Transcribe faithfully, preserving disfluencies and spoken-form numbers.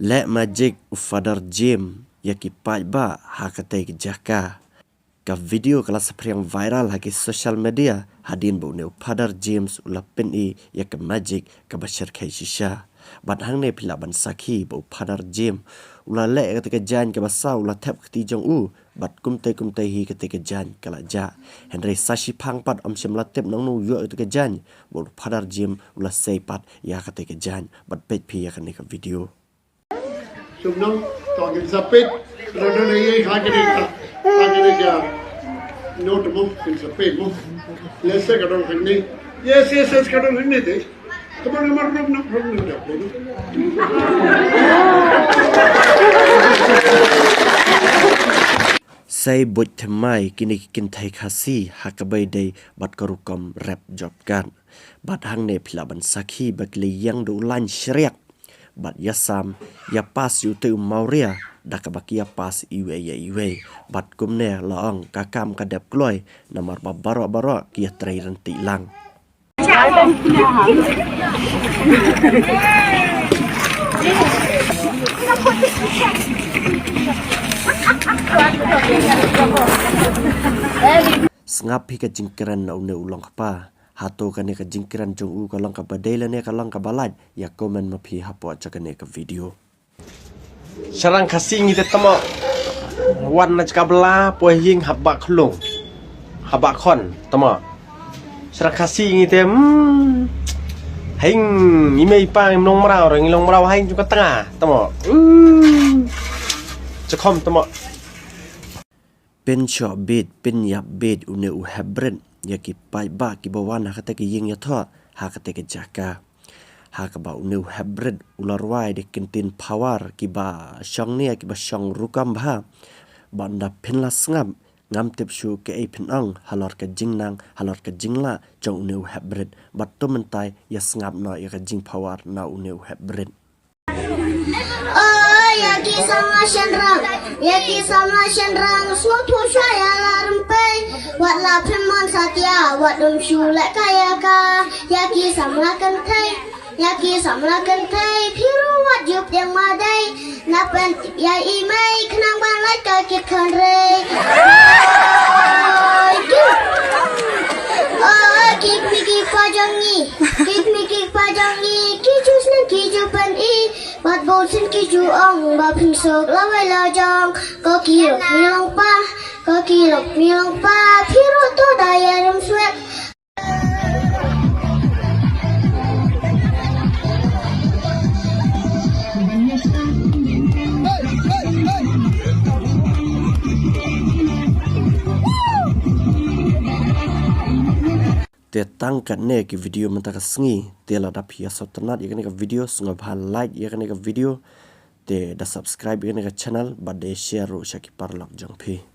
Leh magic u Father Jim ïa ki paidbah ha katei ka jaka. Ka video ka la saphriang viral ha ki social media hadien ba une u Father James u la pyni ïa ka magic kaba shyrkhei shisha. Bad hangne phi lah ban sakhi ba u Father Jim u la leh ïa katei ka jaiñ kaba saw, u la thep kti jong u, bad kumtei kumtei hi katei ka jaiñ ka la jah. Hynrei sa shiphang pat ym shym la tip nangno u ïoh ïa katei ka jaiñ, ba u Father Jim u la sei pat ïa katei ka jaiñ. Bad peit phi ïa kane ka video. Sum nang, to ngin sa peit, ka don ei ei ha kane ka, ha kane ka. No, to mo, ngin sa peit mo. Lehse ka don hangne. Yes, yes, yes, ka don hangne te. Come on, come on, come on, come on, come on. Sei buit thymmai kine ki kynthei Khasi ha kaba ïadei bad ka rukom rep jop kat. Bad hangne phi lah ban sakhi ba ki la ïeng da u lain shriak. Bad ïa sam, ïa pass ïa utei u mawria da kaba ki ïa pass iwei ïa iwei. Bad kumne la ong ka kam ka dep kloi, namar ba baroh baroh ki ïa trei ryntih lang. Sngap hi ka jingkren na une u longkpa. Hato kane ka jingkren jong u ka long kaba dei lane ka long kaba lait? Ïa comment ma phi hapoh jong kane ka video. Sharang Khasi ngi te tamo. Wan na jaka bla poi hing haba khlung. Haba khon tamo. Sharang Khasi ngi te, hmm. Hing i mei i pa ngi long mraw, ngi long mraw hing jong ka tnga tamo. Hmm. Chakhom tamo. Pynshoh bit, pynïap bit une u hepbrit ïa ki paidbah kiba wan ha katei ka ïing ïathoh, ha katei ka jaka. Ha kaba une u hepbrit u la rwai da ki ktien phareng kiba shong nia, kiba shong rukom bha. Bad ynda phin la sngap, ngam tip shuh kaei phin ong halor ka jingnang, halor ka jinglah jong une u hepbrit. Bad to mynta ïa sngap noh ïa ka jingphareng na une u hepbrit. O ïa ki samla shynrang, ïa ki samla shynrang, sngewthuh shwa ïa la rympei. Wat la pynmon satia, wat ym shu leh ka ïa ka. Ïa ki samla kynthei, ïa ki samla kynthei, phi ruh wat ju pdiang madei. Na pyntip ïa i mei khnang ban lait ka kit khynrei. Oi ki, oi ki kmie ki kpa jong ngi, ki kmie ki kpa jong ngi, ki ju sneng ki ju pyni. Bad bun sien ki ju ong ba phin suk lawei lajong. Ko ki lok mi long pa, ko ki lok mi long pa, phi ruh to da ïa rim swet. Te tang katne ki video mynta ka sngi. Te lada phi ïa sngewtynnat ïa kane ka video, sngewbha like ïa kane ka video. Te da subscribe ïa kane ka channel bad da share ruh sha ki paralok jong phi.